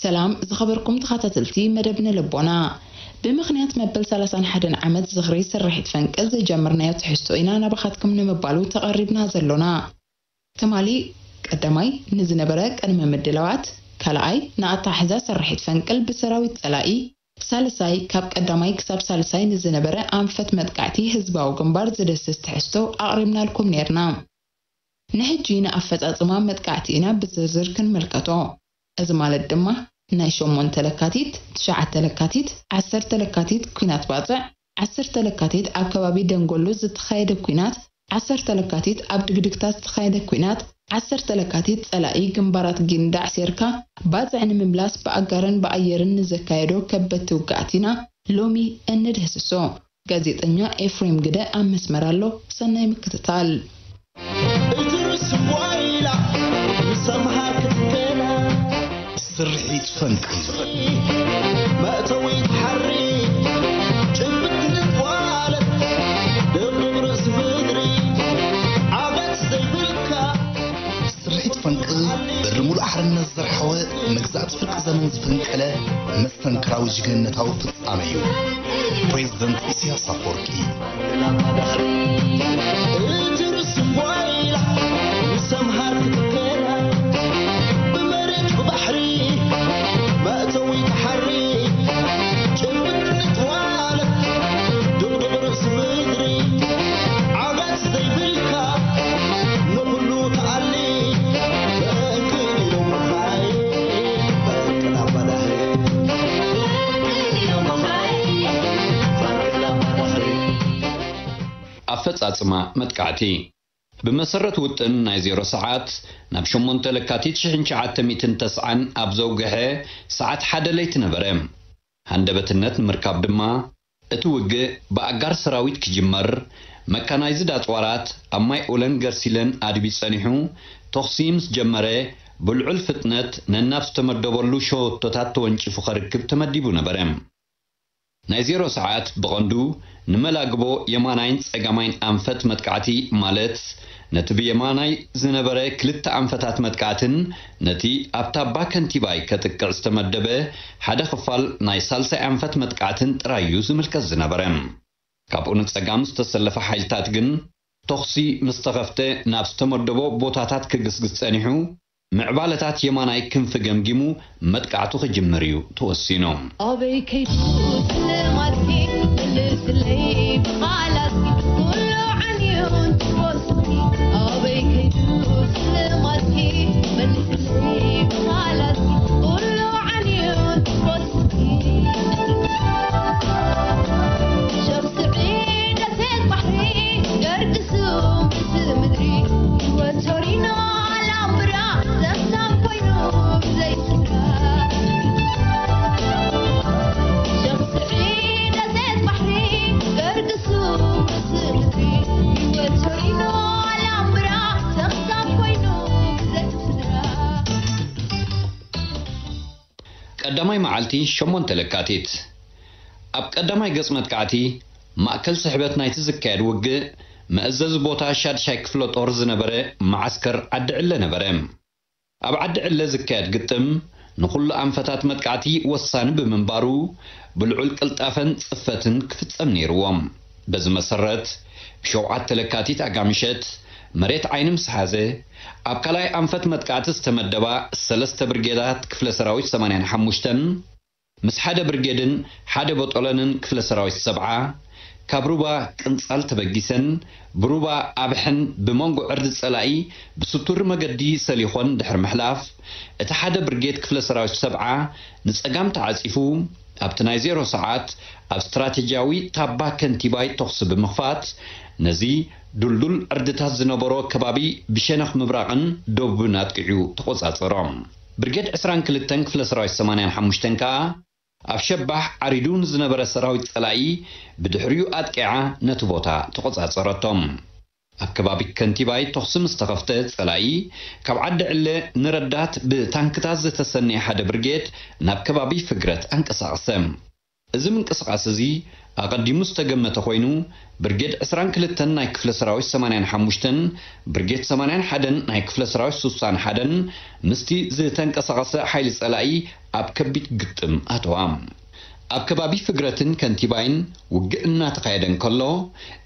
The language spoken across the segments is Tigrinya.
ሰላም ዝኸበርኩም ተኸታተልቲ መደብ ንልቦና። ብምኽንያት መበል ሰላሳን ሓደን ዓመት ዝኽሪ ስርሒት ፈንቅል ዝጀመርናዮ ትሕዝቶ ኢና ናባኻትኩም ንምባሉ ተቐሪብና ዘሎና። ትማሊ ቀዳማይ ንዝነበረ ቅድመ ምድላዋት፣ ካልኣይ ንኣተሓሕዛ ስርሒት ፈንቅል ብሰራዊት ጸላኢ፣ ሳልሳይ ካብ ቀዳማይ ክሳብ ሳልሳይ ንዝነበረ ኣንፈት መጥቃዕቲ ህዝባዊ ግንባር ዝድህስስ ትሕዝቶ ኣቕሪብናልኩም ነይርና። ንሕጂ ንኣፈጻጽማ መጥቃዕቲ ኢና ብዝርዝር ክንምልከቶ። እዚ ማለት ድማ ናይ ሸሞንተ ለካቲት፣ ትሽዓተ ለካቲት፣ ዓሰርተ ለካቲት ኲናት ባጽዕ፣ ዓሰርተ ለካቲት ኣብ ከባቢ ደንጎሎ ዝተኻየደ ኲናት፣ ዓሰርተ ለካቲት ኣብ ድግድግታት ዝተኻየደ ኲናት፣ ዓሰርተ ለካቲት ጸላኢ ግንባራት ጊንዳዕ ሴርካ ባጽዕ ንምምላስ ብኣጋርን ብኣየርን ንዘካየዶ ከበድቲ ውግኣት ኢና ሎሚ እንድህስሶ። ጋዜጠኛ ኤፍሬም ግደ ኣብ መስመር ኣሎ። ሰናይ ምክትታል። እትርስ ጓይላ ምስ ኣምሃር ክትከላ ስርሒት ፈንቅል መእተዊ ሓሪ ጭብጥ ንጥዋለት ደብርብ ርእሲ ምድሪ ዓገት ዘይብልካ ስርሒት ፈንቅል በሪ ሙሉእ ሓርነት ዘርሓወ መግዛእቲ ፍርቂ ዘመን ዝፈንቀለ መስተንክራዊ ጅግንነታዊ ፍጻመ እዩ። ፕሬዝደንት ኢሳያስ ኣፈወርቂ። እቲ ርስም ጓይላ ምስ ኣምሃር ክትከላ ብመሬት ብባሕሪ መእተዊ ተሓሪ ጭብጥ ንጥዋለት ድቕድቕ ርእሲ ምድሪ ዓጋት ዘይብልካ ንኹሉ ተኣሊ በእንክን ኢሎም ምኽራይ በእንክን ኣባዳህ ኣፈጻጽማ መጥቃዕቲ። ብመሰረት ውጥን ናይ ዜሮ ሰዓት፣ ናብ ሸሞንተ ለካቲት ሽሕን ትሽዓተ ሚእትን ተስዓን ኣብ ዘውግሐ ሰዓት ሓደ ለይቲ ነበረ። ሃንደበትነት ንምርካብ ድማ፣ እቲ ውግእ ብኣጋር ሰራዊት ክጅመር፣ መካናይዝድ ኣጽዋራት ኣብ ማይ ኦለን ገርሲለን ኣድቢ ጸኒሑ፣ ተኹሲ ምስ ጀመረ፣ ብልዑል ፍጥነት ነናብ ዝተመደበሉ ሸወቶታት ተወንጪፉ ከርክብ ተመዲቡ ነበረ። ናይ ዜሮ ሰዓት ብቐንዱ ንመላግቦ የማናይን ጸጋማይን ኣንፈት መጥቃዕቲ፣ ማለት ነቲ ብየማናይ ዝነበረ ክልተ ኣንፈታት መጥቃዕትን ነቲ ኣብታ ኣባ ከንቲባይ ከጥቅዕ ዝተመደበ ሓደ ክፋል ናይ ሳልሳይ ኣንፈት መጥቃዕትን ጥራይ እዩ ዝምልከት ዝነበረ። ካብኡ ንጸጋም ዝተሰለፈ ሓይልታት ግን ተኹሲ ምስ ተኸፍተ ናብ ዝተመደቦ ቦታታት ክግስግስ ጸኒሑ፣ ምዕባለታት የማናይ ክንፊ ገምጊሙ መጥቃዕቱ ክጅምር እዩ ተወሲኑ። ኣበይ ከይዱ ስልማትኪ መልስለይ ብቓላትኪ ኩሉ ዓንዩ እንትወስድኪ ኣበይ ከይዱ ስልማትኪ መልስለይ ብቓላትኪ ኩሉ ዓንዩ እንትወስድኪ ሸኽስዒ ደሴት ባሕሪ ገርግሱ ምስ ምድሪ ህይወት ቶሪኖ ኣላምብራ ዘኽታም ኮይኑ ብዘይ ስፍራ ሸኽስዒ ደሴት ባሕሪ ገርግሱ ምስ ምድሪ ህይወት ቶሪኖ ኣላምብራ ዘኽታም ኮይኑ ብዘይ ስፍራ ቀዳማይ መዓልቲ ሸሞንተ ለካቲት። ኣብ ቀዳማይ ገጽ መጥቃዕቲ፣ ማእከል ስሕበት ናይቲ ዝካየድ ውግእ፣ መእዘዚ ቦታ ሻድሻይ ክፍለ ጦር ዝነበረ መዓስከር ዓዲ ዕለ ነበረ። ኣብ ዓዲ ዕለ ዝካየድ ግጥም፣ ንኹሉ ኣንፈታት መጥቃዕቲ ወሳኒ ብምንባሩ፣ ብልዑል ቅልጣፈን ጽፈትን ክፍጸም ነይርዎ። በዚ መሰረት፣ ብሸውዓተ ለካቲት ኣጋምሸት፣ መሬት ዓይኒ ምስ ሓዘ፣ ኣብ ካልኣይ ኣንፈት መጥቃዕቲ ዝተመደባ ሰለስተ ብርጌዳት ክፍለ ሰራዊት ሰማንያን ሓሙሽተን፣ ምስ ሓደ ብርጌድን ሓደ ቦጦሎንን ክፍለ ሰራዊት ሰብዓ፣ ካብ ሩባ ቅንጻል ተበጊሰን፣ ብሩባ ኣብሐን ብመንጎ ዕርዲ ጸላኢ ብስቱር መገዲ ሰሊኾን ድሕሪ ምሕላፍ፣ እቲ ሓደ ብርጌድ ክፍለ ሰራዊት ሰብዓ ንጸጋም ተዓጺፉ፣ ኣብቲ ናይ ዜሮ ሰዓት ኣብ ስትራቴጂያዊ ታባ ከንቲባይ ተኹሲ ብምኽፋት፣ ነዚ ዱልዱል ዕርድታት ዝነበሮ ከባቢ ብሸነኽ ምብራቕን ደቡብን ኣጥቂዑ ተቖጻጸሮ። ብርጌድ ዕስራን ክልተን ክፍለ ሰራዊት ሰማንያን ሓሙሽተን ከኣ ኣብ ሸባሕ ዓሪዱ ንዝነበረ ሰራዊት ጸላኢ ብድሕሪኡ ኣጥቂዓ ነቲ ቦታ ተቖጻጸረቶ። ኣብ ከባቢ ከንቲባይ ተኹሲ ምስ ተኸፍተ፣ ጸላኢ ካብ ዓዲ ዕለ ንረዳት ብታንክታት ዝተሰነየ ሓደ ብርጌድ ናብ ከባቢ ፍግረት ኣንቀሳቐሰ። እዚ ምንቅስቓስ እዚ ኣቐዲሙ ዝተገመተ ኮይኑ፣ ብርጌድ ዕስራን ክልተን ናይ ክፍለ ሰራዊት ሰማንያን ሓሙሽተን፣ ብርጌድ ሰማንያን ሓደን ናይ ክፍለ ሰራዊት ስሳን ሓደን ምስቲ ዝተንቀሳቐሰ ሓይሊ ጸላኢ ኣብ ከቢድ ግጥም ኣተዋ። ኣብ ከባቢ ፍግረትን ከንቲባይን ውግእ እናተኻየደ እንከሎ፣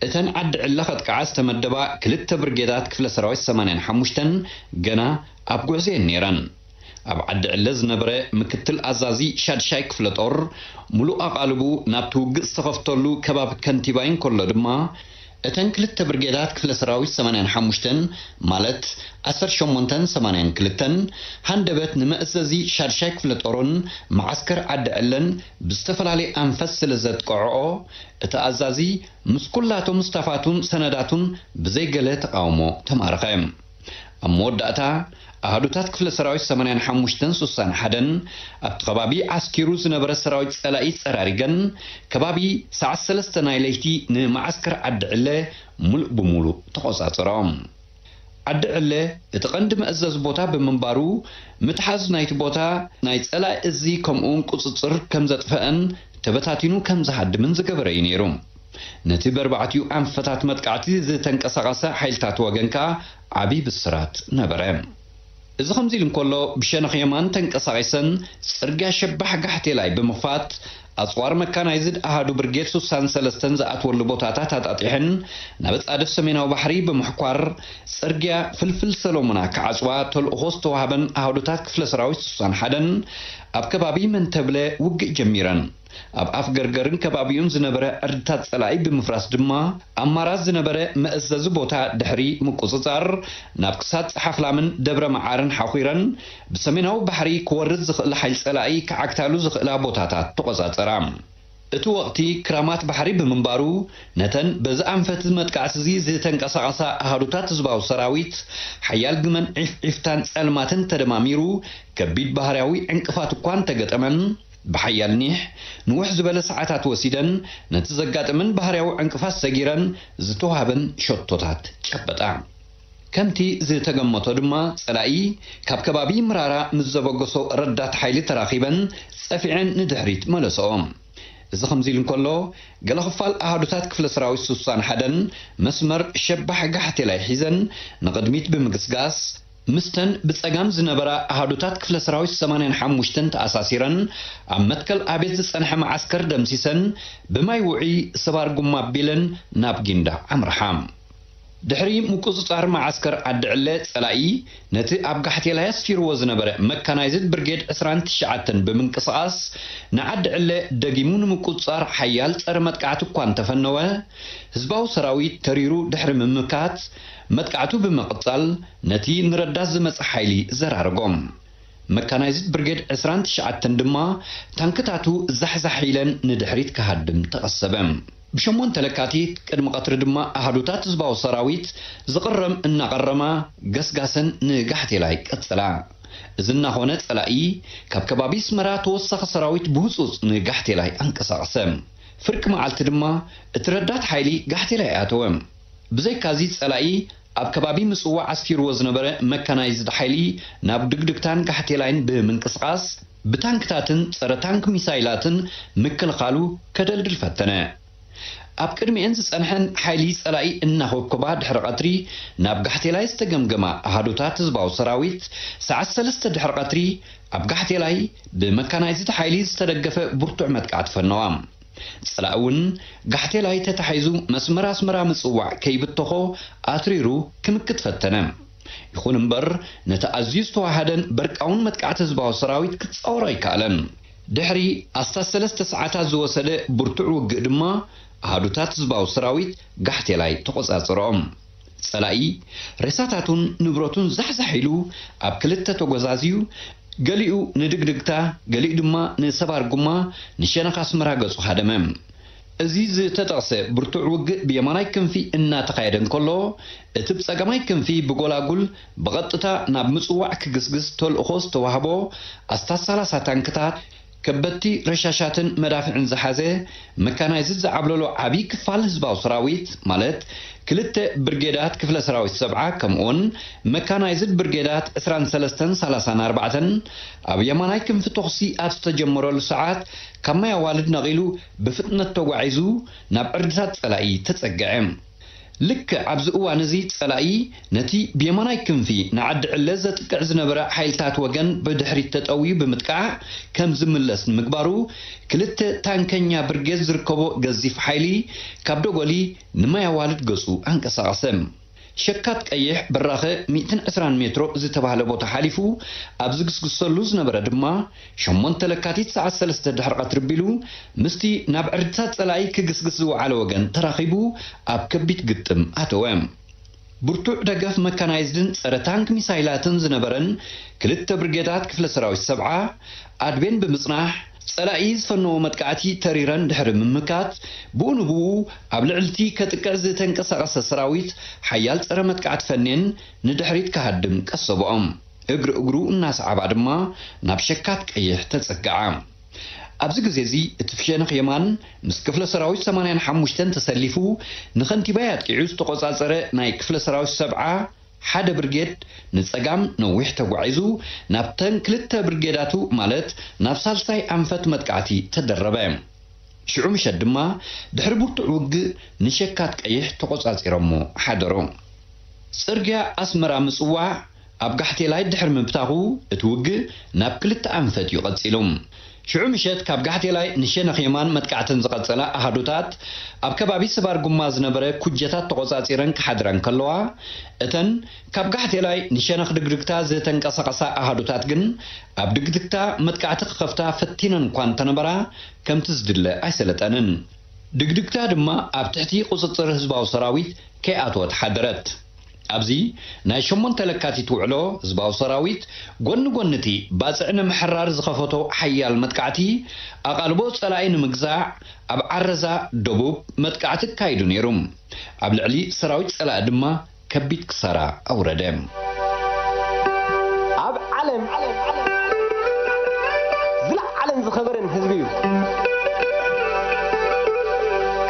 እተን ዓዲ ዕለ ከጥቅዓ ዝተመደባ ክልተ ብርጌዳት ክፍለ ሰራዊት ሰማንያን ሓሙሽተን ገና ኣብ ጉዕዞ እየን ነይረን። ኣብ ዓዲ ዕለ ዝነበረ ምክትል ኣዛዚ ሻድሻይ ክፍለ ጦር ሙሉእ ኣቓልቡ ናብቲ ውግእ ዝተኸፍተሉ ከባቢ ከንቲባይን ከሎ ድማ፣ እተን ክልተ ብርጌዳት ክፍለ ሰራዊት ሰማንያን ሓሙሽተን ማለት ዓሰርተ ሸሞንተን ሰማንያን ክልተን ሃንደበት ንመእዘዚ ሻድሻይ ክፍለ ጦርን መዓስከር ዓዲ ዕለን ብዝተፈላለየ ኣንፈት ስለ ዘጥቅዕኦ፣ እቲ ኣዛዚ ምስ ኩላቶም ስታፋቱን ሰነዳቱን ብዘይገለ ተቓውሞ ተማረኸ። ኣብ መወዳእታ፣ ኣሃዱታት ክፍለ ሰራዊት ሰማንያን ሓሙሽተን ስሳን ሓደን ኣብቲ ከባቢ ዓስኪሩ ዝነበረ ሰራዊት ጸላኢ ጸራሪገን፣ ከባቢ ሰዓት ሰለስተ ናይ ለይቲ ንመዓስከር ዓዲ ዕለ ሙሉእ ብሙሉእ ተቖጻጸሮ። ዓዲ ዕለ እቲ ቀንዲ መእዘዚ ቦታ ብምንባሩ፣ ምትሓዝ ናይቲ ቦታ ናይ ጸላኢ እዚ ከምኡውን ቁጽጽር ከም ዘጥፈአን ተበታቲኑ ከም ዝሃድምን ዝገበረ እዩ ነይሩ። ነቲ በርባዕቲኡ ኣንፈታት መጥቃዕቲ ዝተንቀሳቐሰ ሓይልታት ወገን ከኣ ዓቢ ብስራት ነበረ። እዚ ከምዚ ኢሉ እንከሎ፣ ብሸነኽ የማን ተንቀሳቒሰን ጽርግያ ሸባሕ ጋሕቴላይ ብምኽፋት፣ ኣጽዋር መካናይዝድ ኣሃዱ ብርጌድ ስሳን ሰለስተን ዝኣትወሉ ቦታታት ኣጣጢሐን፣ ናብ ጻድፍ ሰሜናዊ ባሕሪ ብምሕኳር፣ ጽርግያ ፍልፍል ሰሎሞና ክዓጽዋ ተልእኾ ዝተዋህበን ኣሃዱታት ክፍለ ሰራዊት ስሳን ሓደን ኣብ ከባቢ መንተብለ ውግእ ጀሚረን። ኣብ ኣፍ ገርገርን ከባቢኡን ዝነበረ ዕርድታት ጸላኢ ብምፍራስ ድማ፣ ኣማራዝ ዝነበረ መእዘዚ ቦታ ድሕሪ ምቁጽጻር፣ ናብ ክሳድ ጸሓፍላምን ደብረ መዓርን ሓኺረን፣ ብሰሜናዊ ባሕሪ ክወርድ ዝኽእል ሓይል ጸላኢ ክዓግታሉ ዝኽእላ ቦታታት ተቖጻጸራ። እቲ ወቕቲ ክራማት ባሕሪ ብምንባሩ፣ ነተን በዚ ኣንፈት መጥቃዕቲ እዚ ዝተንቀሳቐሳ ኣሃዱታት ህዝባዊ ሰራዊት፣ ሓያል ግመን ዒፍዒፍታን ጸልማትን ተደማሚሩ፣ ከቢድ ባህርያዊ ዕንቅፋት እኳ እንተገጠመን፣ ብሓያል ኒሕ፣ ንውሕ ዝበለ ሰዓታት ወሲደን፣ ነቲ ዘጋጠመን ባህርያዊ ዕንቅፋት ሰጊረን ዝተዋህበን ሸቶታት ጨበጣ። ከምቲ ዝተገመቶ ድማ፣ ጸላኢ ካብ ከባቢ ምራራ ምስ ዘበገሶ ረዳት ሓይሊ ተራኺበን ጸፊዐን ንድሕሪት መለሰኦ። እዚ ከምዚ ኢሉ እንከሎ፣ ገለ ክፋል ኣሃዱታት ክፍለ ሰራዊት ስሳን ሓደን መስመር ሸባሕ ጋሕቴላይ ሒዘን ንቕድሚት ብምግስጋስ፣ ምስተን ብጸጋም ዝነበራ ኣሃዱታት ክፍለ ሰራዊት ሰማንያን ሓሙሽተን ተኣሳሲረን፣ ኣብ መትከል ኣቤት ዝጸንሐ መዓስከር ደምሲሰን፣ ብማይ ውዑይ ሰባር ጉማ ኣቢለን ናብ ጊንዳ ኣምርሓ። ድሕሪ ምቁጽጻር መዓስከር ዓዲ ዕለ፣ ጸላኢ ነቲ ኣብ ጋሕቴላይ ኣስፊርዎ ዝነበረ መካናይዝድ ብርጌድ ዕስራን ትሽዓተን ብምንቅስቓስ፣ ንዓዲ ዕለ ደጊሙ ንምቁጽጻር ሓያል ጸረ መጥቃዕቲ እኳ እንተፈነወ፣ ህዝባዊ ሰራዊት ተሪሩ ድሕሪ ምምካት፣ መጥቃዕቱ ብምቕጻል፣ ነቲ ንረዳት ዝመጸ ሓይሊ ዘራረጎም። መካናይዝድ ብርጌድ ዕስራን ትሽዓተን ድማ ታንክታቱ ዛሕዛሕ ኢለን ንድሕሪት ክሃድም ተቐሰበ። ብሸሞንተ ለካቲት ቅድሚ ቀትሪ ድማ ኣሃዱታት ህዝባዊ ሰራዊት ዝቕረም እናቐረማ ገስጋሰን ንጋሕቴላይ ቀጸላ። እዚ እናኾነ ጸላኢ ካብ ከባቢ ኣስመራ ተወሳኺ ሰራዊት ብህጹጽ ንጋሕቴላይ ኣንቀሳቐሰ። ፍርቂ መዓልቲ ድማ እቲ ረዳት ሓይሊ ጋሕቴላይ ኣተወ። ብዘይካዚ ጸላኢ ኣብ ከባቢ ምጽዋዕ ኣስፊርዎ ዝነበረ መካናይዝድ ሓይሊ ናብ ድግድግታን ጋሕቴላይን ብምንቅስቓስ ብታንክታትን ጸረ ታንክ ሚሳይላትን ምክልኻሉ ከደልድል ፈተነ። ኣብ ቅድሚኤን ዝጸንሐን ሓይሊ ጸላኢ እናኾብኮባ ድሕሪ ቀትሪ ናብ ጋሕቴላይ ዝተገምገማ ኣሃዱታት ህዝባዊ ሰራዊት ሰዓት ሰለስተ ድሕሪ ቀትሪ ኣብ ጋሕቴላይ ብመካናይዝድ ሓይሊ ዝተደገፈ ብርቱዕ መጥቃዕቲ ፈነዋ። ጸላኢ እውን ጋሕቴላይ ተታሒዙ መስመር ኣስመራ ምጽዋዕ ከይብተኾ ኣትሪሩ ክምክት ፈተነ። ይኹን እምበር፣ ነቲ ኣዝዩ ዝተዋሃደን በርቃውን መጥቃዕቲ ህዝባዊ ሰራዊት ክጻወሮ ኣይከኣለን። ድሕሪ ኣስታት ሰለስተ ሰዓታት ዝወሰደ ብርቱዕ ውግእ ድማ፣ ኣሃዱታት ህዝባዊ ሰራዊት ጋሕቴላይ ተቖጻጽሮኦም። ጸላኢ ሬሳታቱን ንብረቱን ዛሕዛሕ ኢሉ ኣብ ክልተ ተጎዛዝዩ፣ ገሊኡ ንድግድግታ፣ ገሊኡ ድማ ንሰባር ጉማ፣ ንሸነኽ ኣስመራ ገጹ ሃደመ። እዚ ዝተጠቕሰ ብርቱዕ ውግእ ብየማናይ ክንፊ እናተኻየደ እንከሎ፣ እቲ ብጸጋማይ ክንፊ ብጎላጉል ብቐጥታ ናብ ምጽዋዕ ክግስግስ ተልእኾ ዝተዋህቦ ኣስታት ሰላሳ ታንክታት፣ ከበድቲ ረሻሻትን መዳፍዕን ዝሓዘ መካናይዝድ ዝዓብለሎ ዓብዪ ክፋል ህዝባዊ ሰራዊት፣ ማለት ክልተ ብርጌዳት ክፍለ ሰራዊት ሰብዓ፣ ከምኡውን መካናይዝድ ብርጌዳት ዕስራን ሰለስተን ሰላሳን ኣርባዕተን፣ ኣብ የማናይ ክንፊ ተኹሲ ኣብ ዝተጀመረሉ ሰዓት፣ ካብ ማይ ኣዋልድ ነቒሉ ብፍጥነት ተጓዒዙ ናብ ዕርድታት ጸላኢ ተጸግዐ። ልክዕ ኣብዚ እዋን እዚ ጸላኢ ነቲ ብየማናይ ክንፊ ንዓዲ ዕለ ዘጥቅዕ ዝነበረ ሓይልታት ወገን ብድሕሪት ተጠውዩ ብምጥቃዕ ከም ዝምለስ ንምግባሩ፣ ክልተ ታንከኛ ብርጌድ ዝርከቦ ገዚፍ ሓይሊ ካብ ደጎሊ ንማይ ኣዋልድ ገጹ ኣንቀሳቐሰ። ሸካት ቀይሕ ብራኸ ሚእትን ዕስራን ሜትሮ ዝተባህለ ቦታ ሓሊፉ ኣብ ዝግስግሰሉ ዝነበረ ድማ፣ ሸሞንተ ለካቲት ሰዓት ሰለስተ ድሕሪ ቀትሪ ቢሉ ምስቲ ናብ ዕርድታት ጸላኢ ክግስግስ ዝወዓለ ወገን ተራኺቡ ኣብ ከቢድ ግጥም ኣተወ። ብርቱዕ ደገፍ መካናይዝድን ጸረ ታንክ ሚሳይላትን ዝነበረን ክልተ ብርጌዳት ክፍለ ሰራዊት ሰብዓ ኣድቤን ብምጽናሕ፣ ጸላኢ ዝፈነዎ መጥቃዕቲ ተሪረን ድሕሪ ምምካት፣ ብኡ ንብኡ ኣብ ልዕሊ እቲ ከጥቅዕ ዝተንቀሳቐሰ ሰራዊት ሓያል ጸረ መጥቃዕቲ ፈንየን ንድሕሪት ክሃድም ቀሰብኦም። እግሪ እግሩ እናሰዓባ ድማ ናብ ሸካት ቀይሕ ተጸግዓ። ኣብዚ ግዜ እዚ እቲ ብሸነኽ የማን ምስ ክፍለ ሰራዊት ሰማንያን ሓሙሽተን ተሰሊፉ ንኸንቲባይ ኣጥቂዑ ዝተቖጻጸረ ናይ ክፍለ ሰራዊት ሰብዓ ሓደ ብርጌድ ንጸጋም ነዊሕ ተጓዒዙ ናብተን ክልተ ብርጌዳቱ፣ ማለት ናብ ሳልሳይ ኣንፈት መጥቃዕቲ ተደረበ። ሽዑ ምሸት ድማ ድሕሪ ብርቱዕ ውግእ ንሸካት ቀይሕ ተቖጻጺሮሞ ሓደሩ። ጽርግያ ኣስመራ ምጽዋዕ ኣብ ጋሕቴላይ ድሕሪ ምብታኹ፣ እቲ ውግእ ናብ ክልተ ኣንፈት እዩ ቀጺሉ። ሽዑ ምሸት ካብ ጋሕቴላይ ንሸነኽ የማን መጥቃዕተን ዝቐጸላ ኣሃዱታት፣ ኣብ ከባቢ ስባር ጉማ ዝነበረ ኩጀታት ተቖጻጺረን ክሓድራ እንከለዋ፣ እተን ካብ ጋሕቴላይ ንሸነኽ ድግድግታ ዝተንቀሳቐሳ ኣሃዱታት ግን፣ ኣብ ድግድግታ መጥቃዕቲ ክኸፍታ ፈቲነን እኳ እንተነበራ፣ ከምቲ ዝድለ ኣይሰለጠንን። ድግድግታ ድማ ኣብ ትሕቲ ቁጽጽር ህዝባዊ ሰራዊት ከይኣተወት ሓደረት። ኣብዚ ናይ ሸሞንተ ለካቲት ውዕሎ፣ ህዝባዊ ሰራዊት ጎኒ ጎኒ እቲ ባጽዕ ንምሕራር ዝኸፈቶ ሓያል መጥቃዕቲ፣ ኣቓልቦ ጸላኢ ንምግዛዕ ኣብ ዓረዛ ደቡብ መጥቃዕቲ ኣካይዱ ነይሩ። ኣብ ልዕሊ ሰራዊት ጸላኢ ድማ ከቢድ ክሳራ ኣውረደ። ኣብ ዓለም ዝለዓለን ዝኸበረን ህዝቢ እዩ።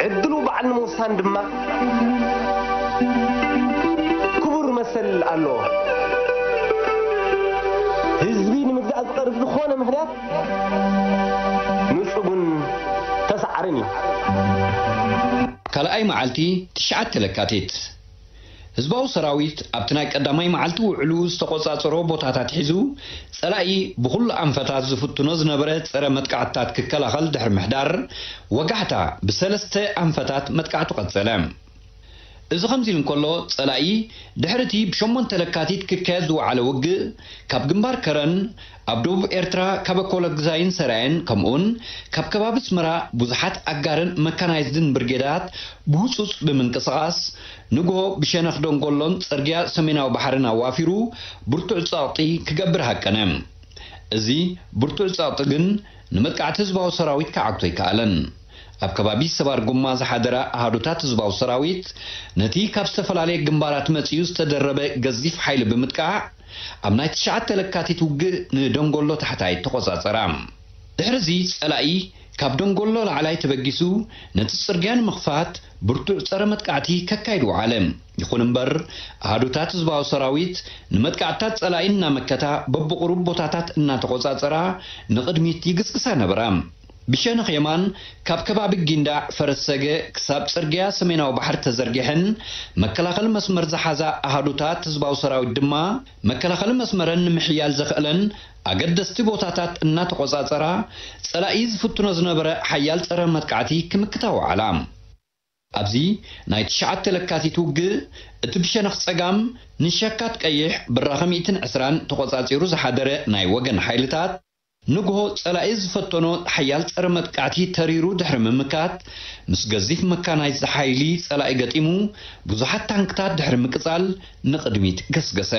ዕድሉ ባዕል ንምውሳን ድማ ክቡር መሰል ኣለዎ። ህዝቢ ንምግዛእ ዝቐርብ ዝኾነ ምኽንያት ንጹግን ተሰዓርን እዩ። ካልኣይ መዓልቲ፣ ትሽዓተ ለካቲት። ህዝባዊ ሰራዊት ኣብቲ ናይ ቀዳማይ መዓልቲ ውዕሉ ዝተቖጻጸሮ ቦታታት ሒዙ፣ ጸላኢ ብኹሉ ኣንፈታት ዝፍትኖ ዝነበረ ጸረ መጥቃዕትታት ክከላኸል ድሕሪ ምሕዳር፣ ወጋሕታ ብሰለስተ ኣንፈታት መጥቃዕቱ ቀጸለ። እዚ ከምዚ ኢሉ እንከሎ፣ ጸላኢ ድሕሪ እቲ ብሸሞንተ ለካቲት ክካየድ ዝወዓለ ውግእ፣ ካብ ግንባር ከረን፣ ኣብ ደቡብ ኤርትራ ካብ ኣኮለግዛይን ሰራየን፣ ከምኡውን ካብ ከባቢ ኣስመራ ብዙሓት ኣጋርን መካናይዝድን ብርጌዳት ብህጹጽ ብምንቅስቓስ፣ ንግሆ ብሸነኽ ደንጎሎን ጽርግያ ሰሜናዊ ባሕርን ኣዋፊሩ ብርቱዕ ጸቕጢ ክገብር ሃቀነ። እዚ ብርቱዕ ጸቕጢ ግን ንመጥቃዕቲ ህዝባዊ ሰራዊት ክዓግቶ ኣይከኣለን። ኣብ ከባቢ ሰባር ጉማ ዝሓደረ ኣሃዱታት ህዝባዊ ሰራዊት፣ ነቲ ካብ ዝተፈላለየ ግንባራት መጺኡ ዝተደረበ ገዚፍ ሓይሊ ብምጥቃዕ፣ ኣብ ናይ ትሽዓተ ለካቲት ውግእ ንደንጎሎ ታሕታይ ተቖጻጸራ። ድሕሪ እዚ ጸላኢ ካብ ደንጎሎ ላዕላይ ተበጊሱ ነቲ ጽርግያ ንምኽፋት ብርቱዕ ጸረ መጥቃዕቲ ከካይድ ወዓለ። ይኹን እምበር፣ ኣሃዱታት ህዝባዊ ሰራዊት ንመጥቃዕትታት ጸላኢ እናመከታ በብቑሩብ ቦታታት እናተቖጻጸራ ንቕድሚት ይግስግሳ ነበራ። ብሸነኽ የማን ካብ ከባቢ ጊንዳዕ ፈረስ ሰገ ክሳብ ጽርግያ ሰሜናዊ ባሕሪ ተዘርጊሐን መከላኸሊ መስመር ዝሓዛ ኣሃዱታት ህዝባዊ ሰራዊት ድማ መከላኸሊ መስመረን ንምሕያል ዘኽእለን ኣገደስቲ ቦታታት እናተቖጻጸራ፣ ጸላኢ ዝፍትኖ ዝነበረ ሓያል ጸረ መጥቃዕቲ ክምክታ ወዓላ። ኣብዚ ናይ ትሽዓተ ለካቲት ውግእ፣ እቲ ብሸነኽ ጸጋም ንሸካት ቀይሕ ብራኸ ሚእትን ዕስራን ተቖጻጺሩ ዝሓደረ ናይ ወገን ሓይልታት፣ ንግሆ ጸላኢ ዝፈተኖ ሓያል ጸረ መጥቃዕቲ ተሪሩ ድሕሪ ምምካት፣ ምስ ገዚፍ መካናይዝድ ሓይሊ ጸላኢ ገጢሙ፣ ብዙሓት ታንክታት ድሕሪ ምቅጻል ንቕድሚት ገስገሰ።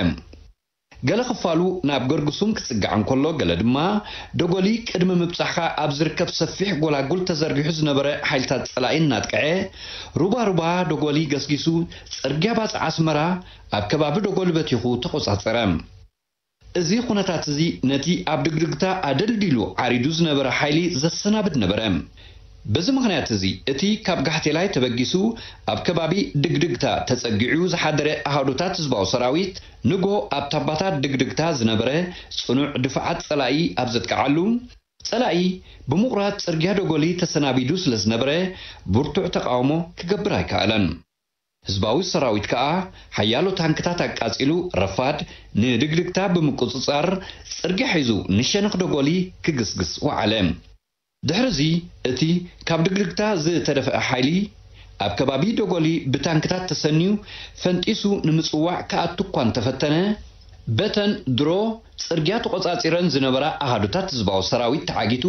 ገለ ክፋሉ ናብ ገርግሱም ክጽጋዕ እንከሎ፣ ገለ ድማ ደጎሊ ቅድሚ ምብጻሕካ ኣብ ዝርከብ ሰፊሕ ጎላጉል ተዘርጊሑ ዝነበረ ሓይልታት ጸላኢ እናጥቅዐ፣ ሩባ ሩባ ደጎሊ ገስጊሱ፣ ጽርግያ ባጽዕ ኣስመራ ኣብ ከባቢ ደጎሊ በቲኹ ተቖጻጸረ። እዚ ኩነታት እዚ ነቲ ኣብ ድግድግታ ኣደልዲሉ ዓሪዱ ዝነበረ ሓይሊ ዘሰናብድ ነበረ። በዚ ምኽንያት እዚ እቲ ካብ ጋሕቴላይ ተበጊሱ ኣብ ከባቢ ድግድግታ ተጸጊዑ ዝሓደረ ኣሃዱታት ህዝባዊ ሰራዊት ንጎ ኣብ ታባታት ድግድግታ ዝነበረ ጽኑዕ ድፋዓት ጸላኢ ኣብ ዘጥቅዓሉ፣ ጸላኢ ብምቑራጽ ጽርግያ ደጎሊ ተሰናቢዱ ስለ ዝነበረ ብርቱዕ ተቃውሞ ክገብር ኣይከኣለን። ህዝባዊ ሰራዊት ከኣ ሓያሎ ታንክታት ኣቃጺሉ ረፋድ ንድግድግታ ብምቁጽጻር ጽርግያ ሒዙ ንሸነኽ ደጎሊ ክግስግስ ወዓለ። ድሕርዚ እቲ ካብ ድግድግታ ዝተደፍአ ሓይሊ ኣብ ከባቢ ደጎሊ ብታንክታት ተሰንዩ ፈንጢሱ ንምጽዋዕ ክኣቱ እኳ እንተፈተነ፣ በተን ድሮ ጽርግያ ተቖጻጺረን ዝነበራ ኣሃዱታት ህዝባዊ ሰራዊት ተዓጊቱ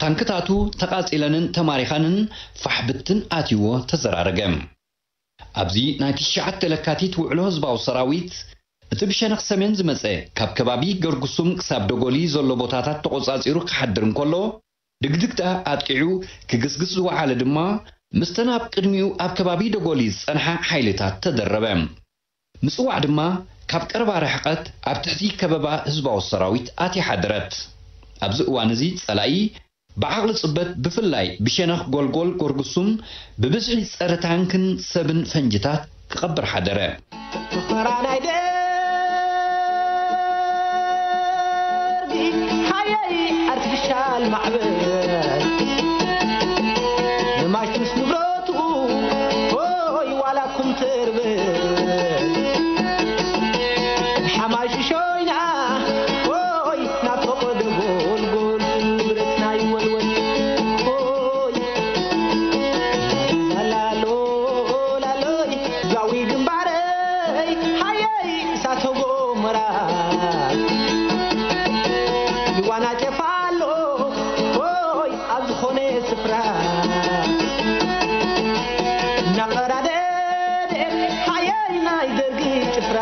ታንክታቱ ተቓጺለንን ተማሪኸንን ፋሕ ብትን ኣትይዎ ተዘራረገ። ኣብዚ ናይ ትሽዓተ ለካቲት ውዕሎ ህዝባዊ ሰራዊት እቲ ብሸነኽ ሰሜን ዝመጸ ካብ ከባቢ ገርጉሱም ክሳብ ደጎሊ ዘሎ ቦታታት ተቖጻጺሩ ክሓድር እንከሎ፣ ድግድግታ ኣጥቂዑ ክግስግስ ዝወዓለ ድማ ምስተን ኣብ ቅድሚኡ ኣብ ከባቢ ደጎሊ ዝጸንሓ ሓይልታት ተደረበ። ምጽዋዕ ድማ ካብ ቀረባ ርሕቀት ኣብ ትሕቲ ከበባ ህዝባዊ ሰራዊት ኣትያ ሓደረት። ኣብዚ እዋን እዚ ጸላኢ ብዓቕሊ ጽበት ብፍላይ ብሸነኽ ጎልጎል ጎርጉሱም ብብዝሒ ጸረ ታንክን ሰብን ፈንጅታት ክቐብር ሓደረ። ፍኸራ ናይ ደርጊ ሓየይ ኣርቲፊሻል ማዕበል ንማሽንስ ንብረቱ ሆይ ዋላ ኩምትርብል ሓማይ ሽሾይና ሆይ ናብ ፈቐዶ ጎልጎል ንብረትና ይወልወል ሆይ ላላሎ ላሎይ ዛዊ ግንባረይ ሓየይ እሳተ ጎመራ ይዋናጨፍ ኣሎ ሆይ ኣብ ዝኾነ ስፍራ እናቐራደደ ሓየይ ናይ ደርጊ ጭፍራ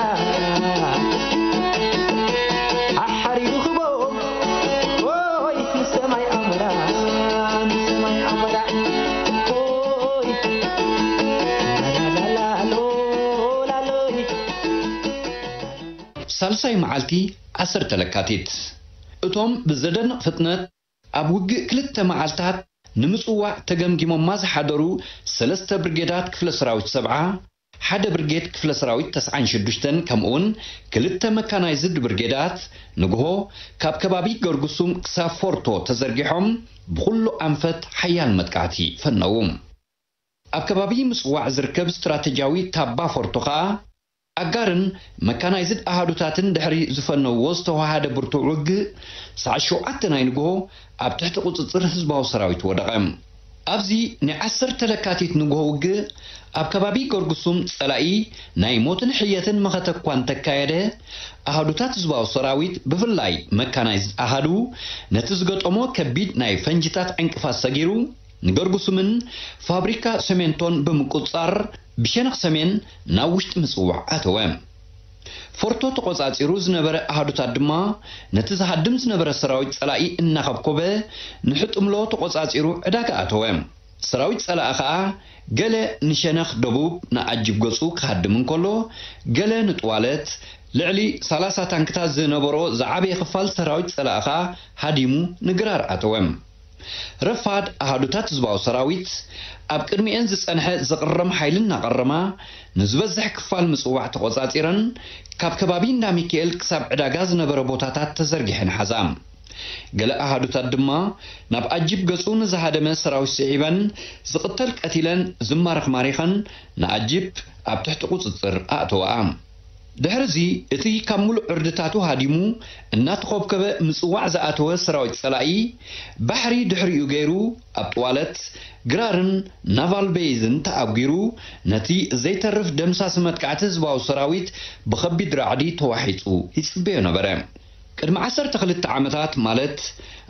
ሓሓሪሩ ክቦ ሆይ ንሰማይ ኣሞራ ንሰማይ ኣሞራ ሆይ ላላላሎ ላሎይ ሳልሳይ መዓልቲ ዓሰርተ ለካቲት እቶም ብዘደንቕ ፍጥነት ኣብ ውግእ ክልተ መዓልታት ንምጽዋዕ ተገምጊሞማ ዝሓደሩ ሰለስተ ብርጌዳት ክፍለ ሰራዊት ሰብዓ፣ ሓደ ብርጌድ ክፍለ ሰራዊት ተስዓን ሽዱሽተን ከምኡውን ክልተ መካናይዝድ ብርጌዳት ንግሆ ካብ ከባቢ ገርጉሱም ክሳብ ፎርቶ ተዘርጊሖም ብኹሉ ኣንፈት ሓያል መጥቃዕቲ ፈነዉ። ኣብ ከባቢ ምጽዋዕ ዝርከብ ስትራተጂያዊ ታባ ፎርቶ ከኣ ኣጋርን መካናይዝድ ኣሃዱታትን ድሕሪ ዝፈነውዎ ዝተዋሃደ ብርቱዕ ውግእ፣ ሰዓት ሸውዓተ ናይ ንግሆ ኣብ ትሕቲ ቁጽጽር ህዝባዊ ሰራዊት ወደቐ። ኣብዚ ናይ ዓሰርተ ለካቲት ንግሆ ውግእ፣ ኣብ ከባቢ ገርጉሱም ጸላኢ ናይ ሞትን ሕየትን መኸተ እኳ እንተካየደ፣ ኣሃዱታት ህዝባዊ ሰራዊት፣ ብፍላይ መካናይዝድ ኣሃዱ፣ ነቲ ዝገጠሞ ከቢድ ናይ ፈንጅታት ዕንቅፋት ሰጊሩ፣ ንገርጉሱምን ፋብሪካ ሰሜንቶን ብምቁጽጻር ብሸነኽ ሰሜን ናብ ውሽጢ ምጽዋዕ ኣተወ። ፎርቶ ተቖጻጺሩ ዝነበረ ኣሃዱታት ድማ ነቲ ዝሃድም ዝነበረ ሰራዊት ጸላኢ እናኸብኮበ ንሕጥምሎ ተቖጻጺሩ ዕዳጋ ኣተወ። ሰራዊት ጸላኢ ኸኣ ገለ ንሸነኽ ደቡብ ንኣጅብ ገጹ ክሃድም እንከሎ፣ ገለ ንጥዋለት ልዕሊ ሰላሳ ታንክታት ዝነበሮ ዝዓበየ ክፋል ሰራዊት ጸላኢ ኸኣ ሃዲሙ ንግራር ኣተወ። ረፋድ ኣሃዱታት ህዝባዊ ሰራዊት ኣብ ቅድሚኤን ዝጸንሐ ዝቕረም ሓይሊ እናቐረማ ንዝበዝሕ ክፋል ምጽዋዕ ተቖጻጺረን ካብ ከባቢ እንዳ ሚካኤል ክሳብ ዕዳጋ ዝነበረ ቦታታት ተዘርጊሐን ሓዛ። ገለ ኣሃዱታት ድማ ናብ ኣጂፕ ገጹ ንዝሃደመ ሰራዊት ስዒበን ዝቕተል ቀቲለን ዝማረኽ ማሪኸን ንኣጂፕ ኣብ ትሕቲ ቁጽጽር ኣእተወኣ። ድሕርዚ እቲ ካብ ምሉእ ዕርድታቱ ሃዲሙ እናተኾብከበ ምጽዋዕ ዝኣተወ ሰራዊት ጸላኢ ባሕሪ ድሕሪኡ ገይሩ ኣብ ጥዋለት ግራርን ናቫል ቤይዝን ተኣጒሩ ነቲ ዘይተርፍ ደምሳሲ መጥቃዕቲ ህዝባዊ ሰራዊት ብኸቢድ ራዕዲ ተዋሒጡ ይጽበዮ ነበረ። ቅድሚ ዓሰርተ ክልተ ዓመታት ማለት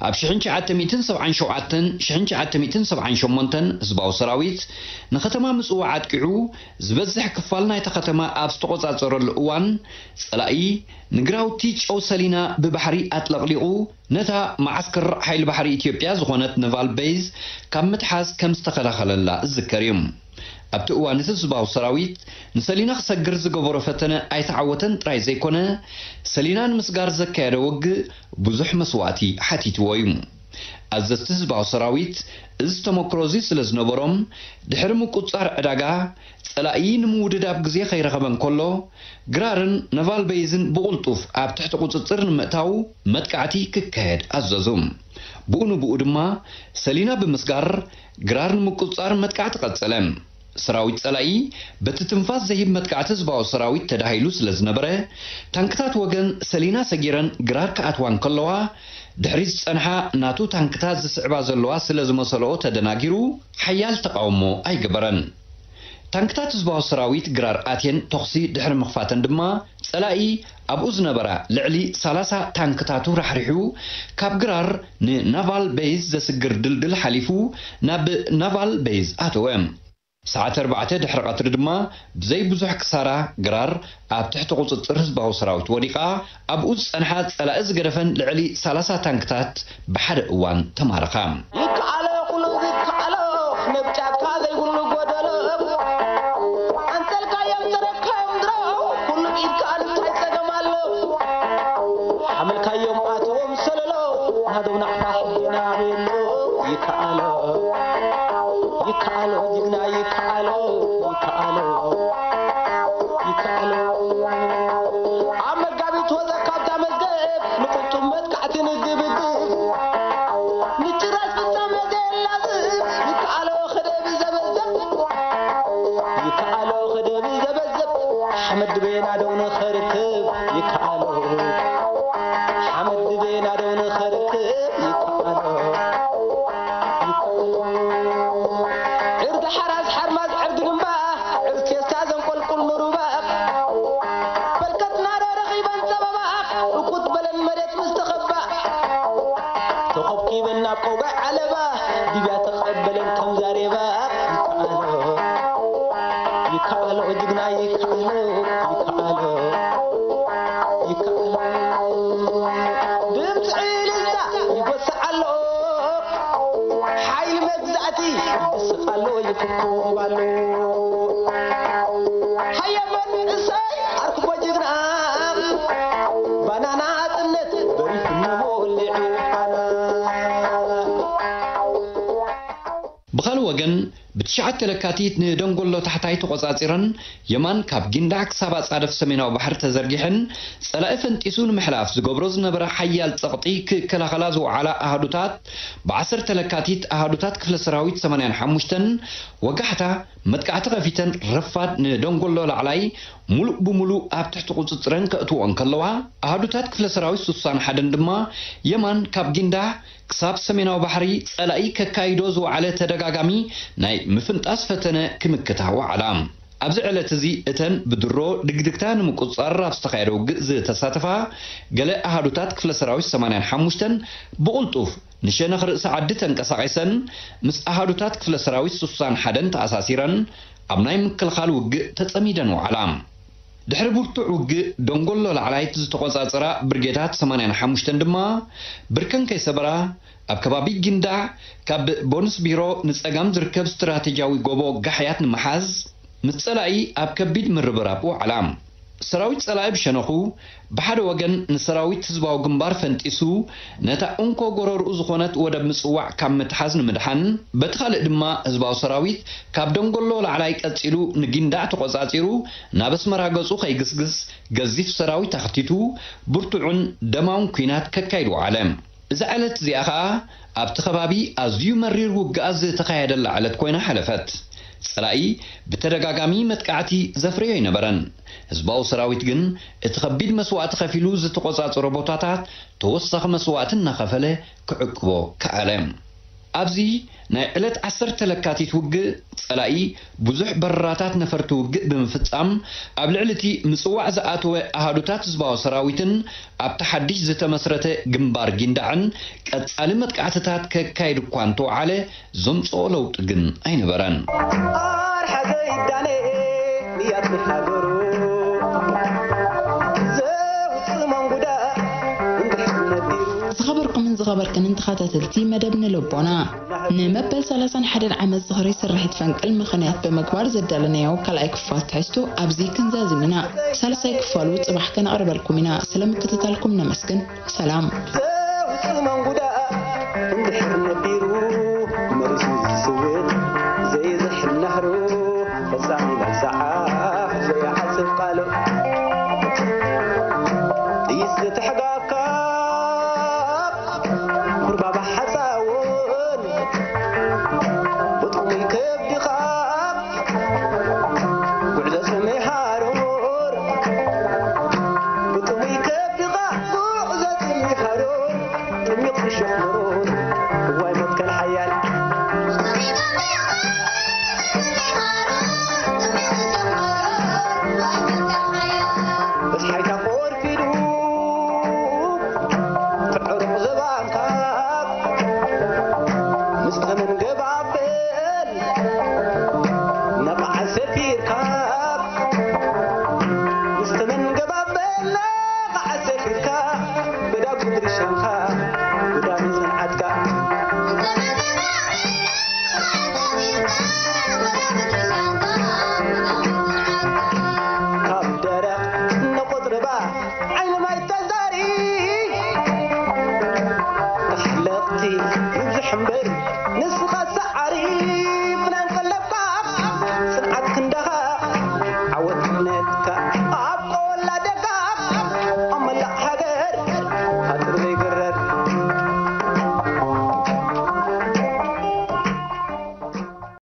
ኣብ ሽሕን ትሽዓተ ሚእትን ሰብዓን ሸውዓተን ሽሕን ትሽዓተ ሚእትን ሰብዓን ሸሞንተን ህዝባዊ ሰራዊት ንከተማ ምጽዋዕ ኣጥቂዑ ዝበዝሕ ክፋል ናይታ ከተማ ኣብ ዝተቖጻጸረሉ እዋን ጸላኢ ንግራውቲ ጨው ሰሊና ብባሕሪ ኣጥለቕሊቑ ነታ መዓስከር ሓይሊ ባሕሪ ኢትዮጵያ ዝኾነት ነቫል ቤይዝ ካብ ምትሓዝ ከም ዝተኸላኸለላ ዝዝከር እዩ። ኣብቲ እዋን እቲ ህዝባዊ ሰራዊት ንሰሊና ክሰግር ዝገበሮ ፈተነ ኣይተዓወተን ጥራይ ዘይኮነ፣ ሰሊና ንምስጋር ዘካየደ ውግእ ብዙሕ መስዋእቲ ሓቲትዎ እዩ። ኣዘዝቲ ህዝባዊ ሰራዊት እዚ ተመክሮ እዚ ስለ ዝነበሮም፣ ድሕሪ ምቁጽጻር ዕዳጋ፣ ጸላኢ ንምውድዳብ ግዜ ከይረኸበ እንከሎ፣ ግራርን ነቫል በይዝን ብቕልጡፍ ኣብ ትሕቲ ቁጽጽር ንምእታው መጥቃዕቲ ክካየድ ኣዘዙ። ብኡ ንብኡ ድማ ሰሊና ብምስጋር ግራር ንምቁጽጻር መጥቃዕቲ ቀጸለ። ሰራዊት ጸላኢ በቲ ትንፋስ ዘሂብ መጥቃዕቲ ህዝባዊ ሰራዊት ተዳሂሉ ስለ ዝነበረ፣ ታንክታት ወገን ሰሊና ሰጊረን ግራር ክኣትዋ እንከለዋ፣ ድሕሪት ዝጸንሓ ናቱ ታንክታት ዝስዕባ ዘለዋ ስለ ዝመሰለኦ ተደናጊሩ፣ ሓያል ተቓውሞ ኣይገበረን። ታንክታት ህዝባዊ ሰራዊት ግራር ኣትየን ተኹሲ ድሕሪ ምኽፋተን ድማ፣ ጸላኢ ኣብኡ ዝነበራ ልዕሊ ሰላሳ ታንክታቱ ራሕሪሑ፣ ካብ ግራር ንናቫል ቤይዝ ዘስግር ድልድል ሓሊፉ ናብ ናቫል ቤይዝ ኣተወ። ሰዓት ኣርባዕተ ድሕሪ ቀትሪ ድማ፣ ብዘይ ብዙሕ ክሳራ ግራር ኣብ ትሕቲ ቁጽጽር ህዝባዊ ሰራዊት ወዲቓ፣ ኣብኡ ዝጸንሓ ጸላኢ ዝገደፈን ልዕሊ ሰላሳ ታንክታት ብሓደ እዋን ተማረኻ። ይከኣሎ ኩሉ ዝከኣሎ፣ ነብ ጫካ ዘይብሉ ጎደሎ። ኣንጸልካዮም ተረካዮም ድሮ፣ ኩሉ ኢድካ እንታይ ጸገም ኣሎ? ሓመልካዮም ኣትዎም ሰለሎ፣ ናደው ናዕፋ ሕድና ቤሎ። ይከኣሎ፣ ይከኣሎ፣ ጅግና ይከኣሎ፣ ይከኣሎ፣ ይከኣሎ። ኣብ መጋቢት ወጸ ካብታ መዝገብ፣ ንቁልጡም መጥቃዕቲ ንግብግብ። ንጭራስ ፍጻመ ዘየላዝብ፣ ይከኣሎ ክደብ ዘበዘብ። ይከኣሎ ክደብ ዘበዘብ። ሓመድ ድቤና ደው ንኸርክብ ይከኣሎ። ሓመድ ድቤና ደው ንኸርክብ ይከኣሎ። ይከኣሎ። ዕርዲ ሓራስ ሓርማዝ ዕርዲ ግንባ። ዕርድ ፌስታ ዘንቆልቁል ንሩባ። በልከትና ዶ ረኺበን ጸበባ። እኩት በለን መሬት ምስ ተኸባ። ተኾብኪበን ናብ ቀውጋዕ ዓለባ። ሊብያ ተቐበለን ከም ዛሬባ። ይከኣሎ፣ ይከኣሎ፣ ጅግና ይከኣሎ፣ ይከኣሎ፣ ይከኣሎ። ድምፂ ዕልልታ ይጎስዕ ኣሎ። ሓይሊ መግዛእቲ ይስቕ ኣሎ፣ ይፍኩብ ኣሎ። ሃየ መንእሰይ ኣርክቦ ጅግና፣ ባናና ናጽነት በሪሁ እነሆ ወሊዑ ፋና። ብኻልእ ወገን፣ ብትሽዓተ ለካቲት ንደንጎሎ ታሕታይ ተቖጻጺረን፣ የማን ካብ ጊንዳዕ ክሳብ ኣጻደፍ ሰሜናዊ ባሕሪ ተዘርጊሐን፣ ጸላኢ ፈንጢሱ ንምሕላፍ ዝገብሮ ዝነበረ ሓያል ጸቕጢ ክከላኸላ ዝወዓላ ኣሃዱታት፣ ብዓሰርተ ለካቲት ኣሃዱታት ክፍለ ሰራዊት ሰማንያን ሓሙሽተን ወጋሕታ መጥቃዕቲ ከፊተን ረፋድ ንደንጎሎ ላዕላይ ሙሉእ ብሙሉእ ኣብ ትሕቲ ቁጽጽረን ከእትዎ እንከለዋ፣ ኣሃዱታት ክፍለ ሰራዊት ስሳን ሓደን ድማ የማን ካብ ጊንዳዕ ክሳብ ሰሜናዊ ባሕሪ ጸላኢ ከካይዶ ዝወዓለ ተደጋጋሚ ናይ ምፍንጣስ ፈተነ ክምክታ ወዓላ። ኣብዚ ዕለት እዚ እተን ብድሮ ድግድግታ ንምቁጽጻር ኣብ ዝተኻየደ ውግእ ዝተሳተፋ ገለ ኣሃዱታት ክፍለ ሰራዊት ሰማንያን ሓሙሽተን ብቕልጡፍ ንሸነኽ ርእሲ ዓዲ ተንቀሳቒሰን ምስ ኣሃዱታት ክፍለ ሰራዊት ስሳን ሓደን ተኣሳሲረን ኣብ ናይ ምክልኻል ውግእ ተጸሚደን ወዓላ። ድሕሪ ብርቱዕ ውግእ ደንጎሎ ላዕላይት ዝተቖጻጸራ ብርጌዳት ሰማንያን ሓሙሽተን ድማ ብርከን ከይሰበራ ኣብ ከባቢ ጊንዳዕ ካብ ቦንስ ቢሮ ንጸጋም ዝርከብ ስትራቴጂያዊ ጎቦ ጋሕያት ንምሓዝ ምስ ጸላኢ ኣብ ከቢድ ምርብራብ ወዓላ። ሰራዊት ጸላኢ ብሸነኹ ብሓደ ወገን ንሰራዊት ህዝባዊ ግንባር ፈንጢሱ ነታ እንኮ ጎረርኡ ዝኾነት ወደብ ምጽዋዕ ካብ ምትሓዝ ንምድሓን፣ በቲ ካልእ ድማ ህዝባዊ ሰራዊት ካብ ደንጎሎ ላዕላይ ቀጺሉ ንጊንዳዕ ተቖጻጺሩ ናብ ኣስመራ ገጹ ከይግስግስ ገዚፍ ሰራዊት ኣኽቲቱ ብርቱዕን ደማውን ኲናት ከካይድ ወዓለ። እዛ ዕለት እዚኣ ኸኣ ኣብቲ ከባቢ ኣዝዩ መሪር ውግኣት ዝተኻየደላ ዕለት ኮይና ሓለፈት። ጸላኢ ብተደጋጋሚ መጥቃዕቲ ዘፍረዮ ኣይነበረን። ህዝባዊ ሰራዊት ግን እቲ ከቢድ መስዋእቲ ከፊሉ ዝተቖጻጸሮ ቦታታት ተወሳኺ መስዋእቲ እናኸፈለ ክዕቅቦ ከኣለ። ኣብዚ ናይ ዕለት ዓሰርተ ለካቲት ውግእ ጸላኢ ብዙሕ በረራታት ነፈርቲ ውግእ ብምፍጻም ኣብ ልዕሊ እቲ ምጽዋዕ ዝኣተወ ኣሃዱታት ህዝባዊ ሰራዊትን ኣብቲ ሓድሽ ዝተመስረተ ግንባር ጊንዳዕን ቀጻሊ መጥቃዕትታት ከካይድ እኳ እንተወዓለ ዘምጽኦ ለውጢ ግን ኣይነበረን። ኣርሓ ዘይዳነ ንያት ሃገሩ ዘውጽእ መንጉዳ እንድሕር ነቢሩ ዝኸበርኩምን ዝኸበርክንን ተኸታተልቲ መደብ ንልቦና፣ ንመበል ሰላሳን ሓደን ዓመት ዝኽሪ ስርሒት ፈንቅል ምኽንያት ብምግባር ዘዳለናዮ ካልኣይ ክፋል ትሕዝቶ ኣብዚ ክንዛዝም ኢና። ሳልሳይ ክፋሉ ጽባሕ ከነቕርበልኩም ኢና። ስለ ምክትታልኩም ነመስግን። ሰላም። ዘውፅእ መንጉዳ እንድሕር ነቢሩ መሪሱ ዝስውር ዘይዝሕል ናህሩ ፈጻሚ መብዛዓ ዘይሓስብ ቃሉ ጥይት ዝተሕጋካ ኩርባባ ሓፃውን ብጥሙይ ከብድኻ ጉዕዞ ሰመይ ሃሩር ብጥሙይ ከብድኻ ጉዕዞ ሰመይ ሃሩር ጥሚቕ ሽሕሙሩር እዋይ መትከል ሓያል ብዝሓይካ ቆርፊዱ ትዕሩቕ ዘባንካ ምስ ተመን ገባበል ነቓዓ ሰፊርካ ምስ ተመን ገባበል ነቓዓ ሰፊርካ ብዳጉ ድርሻንካ ብዳሚ ጽንዓትካ ካብ ደረቕ ንቑጥርባ ዓይኒ ማይ ተዛሪ ተሓለቕቲ ይብዝሕ እምበር ንስኻስ